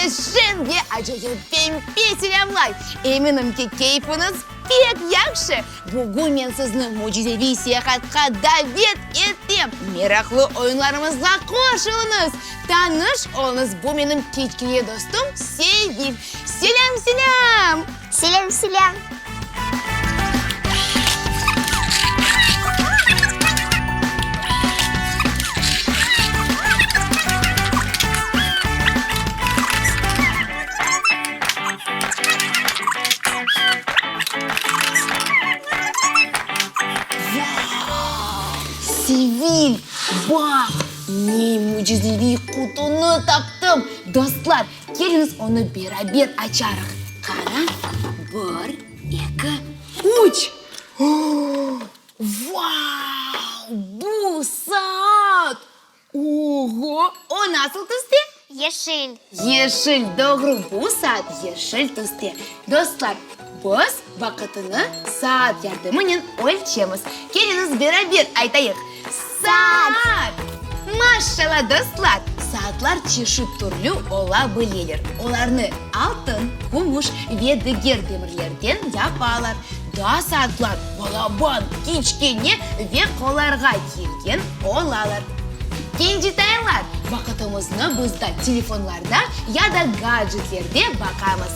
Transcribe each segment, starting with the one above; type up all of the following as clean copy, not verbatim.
Sizni şeñ ve acayip Pempe selâmlay! Eminim ki, keyfiñiz pek yahşı. Bugün men sizni mücizeviy seyahatqa davet etem. Meraqlı oyunlarımızğa qoşulıñız! Tanış oluñız, bu menim kiçkene dostum Sevil. Selâm, selâm! Selâm, selâm! Vau! Sevil, baq, ne mücizeviy qutunı taptım! Dostlar, Keliñiz, onı beraber açarıq. Qara, bir, eki, üç! Vau! Bu saat! Oğo! O nasıl tüste? Yeşil. Yeşil, doğru, bu saat yeşil tüste. Dostlar, biz vaqıtını saat yardımınen ölçemiz. Keliñiz, beraber aytayıq. Saat! Maşşala, dostlar! Saatlar çeşit türlü ola bileler. Olarnı altın, kümüş ve diger demirlerden yapalar. Daa saatlar balaban, kiçkene ve qolarğa kelgen olalar. Kencitaylar, vaqıtımıznı biz da telefonlarda ya da gadjetlerde baqamız.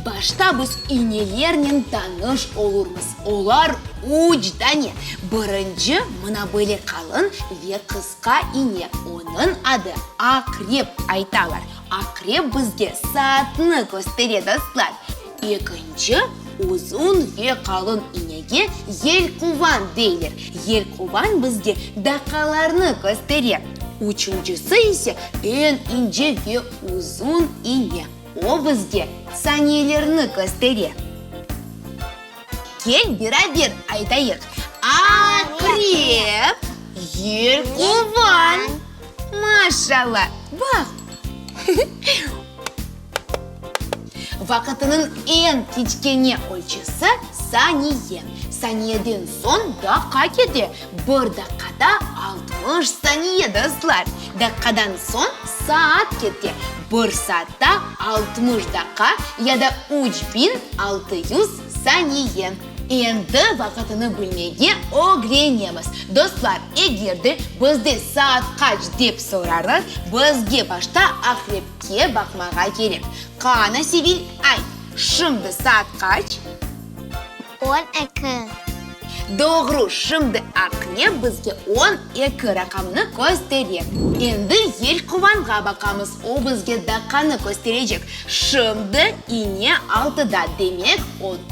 Başta biz inelernen tanış olurmız. Olar üç dane. Birinci, mına böyle qalın ve qısqa ine, onıñ adı aqrep aytalar. Aqrep bizge saatnı köstere, dostlar. Ekinci, uzun ve qalın inege yelquvan deyler. Yelquvan bizge daqqalarnı köstere. Üçüncisi ise eñ ince ve uzun ine. O bizge saniyelerni köstere. Kel beraber aytayıq, Aqrep, yelquvan. Maşalla, baq! Vaqıtınıñ eñ kiçkene ölçüsi, saniye. Saniyeden soñ daqqa kete. Bir daqqada 60 saniye, dostlar. Daqqadan soñ saat kete. Bir saatta 60 daqqa ya da 3600 saniye. Endi vaqıtını bilmege ögrenemiz. Dostlar, eger de bizde saat qaç dep sorarlar, bizge başta aqrepke baqmağa kerek. Qana, Sevil, ayt, şimdi saat qaç? 12. Doğru, şimdi aqrep bizge 12 raqamını köstere. Endi yelquvanğa baqamız, o bizge daqqanı kösterecek. Şimdi ine altıda, demek,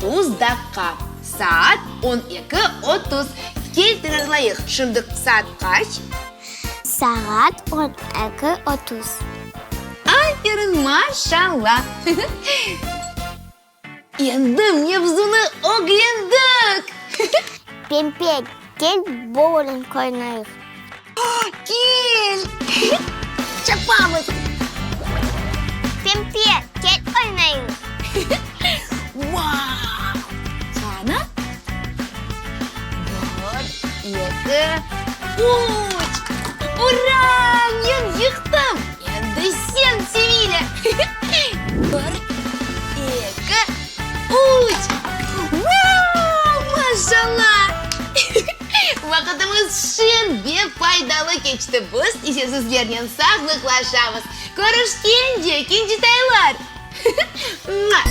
30 daqqa. Saat on eki 30. Kel tekrarlayıq, şimdi saat qaç? Saat on eki 30. Aferin, maşallah! Endi mevzunı ögrendik! Pempe, kel bouling oynayıq. Kel! Çapamız! Pempe, kel oynayıq. Vau! Qana? Bir, eki, üç! Ura! Men yıqtım! Endi sen, Sevilâ! Bir, eki, üç! Vau! Maşallah! Vaqıtımız şeñ ve faydalı keçti, biz ise sizlernen sağlıqlaşamız. Körüşkence, kincitaylar! Mua!